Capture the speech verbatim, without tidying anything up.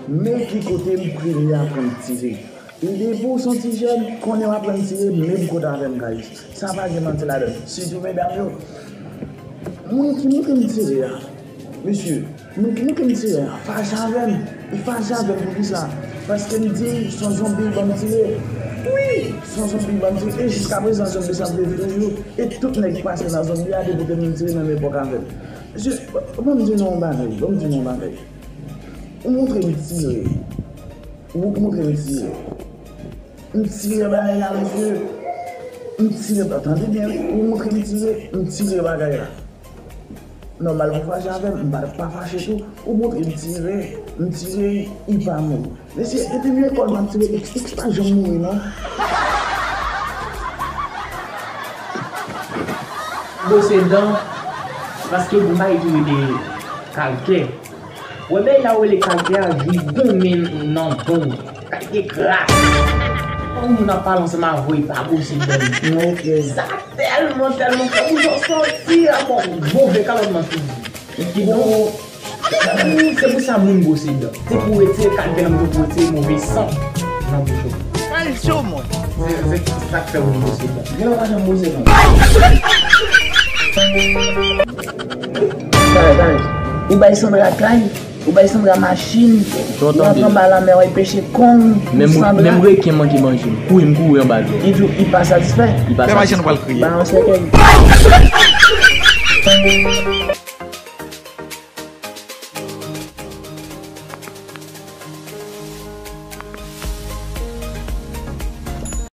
Men ki kote m premye aprann tire. E depi w se yon ti jèn, konnen w aprann tire, menm kote avè m, guys. Sa pa gen manti ladan l. Sitou medam yo. Moun ki montre m tire a, mesye, moun ki montre m tire a, fache avè m. Li fache avè m poukisa? Paske m di, se yon zonbi, ban m tire. Wi, se yon zonbi, ban m tire. E jiskaprezan, zonbi sa ap leve toujou. E tout nèg ki pase nan zonbi a, depi w te menm tire, menm epòk avè m. Mesye, ban m di nou yon bagay, ban m di nou yon bagay. Ou montre m tire. Ou montre m tire. M tire bagay la, mesye. M tire, tande byen, wi. Ou montre m tire, m tire bagay la. Nòmal pou fache avè m, m pa t ap pa fache tou. Ou montre m tire, m tire, li pa mouri. Mesye, depi m lekòl m ap tire, X X pa janm mouri, non. Bwose dan, paske gon bagay ki rele kalkè. Wè, bagay la yo rele kalkè a, li gonmen nan dan w. Kalkè kras. Yon moun ap pale ansanm avè w, li pa bwose dan l. Ok. Sa tèlman, tèlman fè bouch ou santi a, bon, move kalòt manti. Kidonk, se pou sa moun bwose dan. Se pou retire kalkè nan bouch ou, pou retire move san nan bouch ou. Al cho, mwen. Se, se sa k fè moun bwose dan. Gen lè w pa janm bwose dan. Guys, guys, ou bay Sandra kay, ou bay Sandra machin, ou antre anba lanmè, w al peche kong, Sandra. Menm reken manke manje m. Kouri, m kouri anba dlo. Li di w, li pa satisfè. Li pa satisfè. Ba yon sèkèy.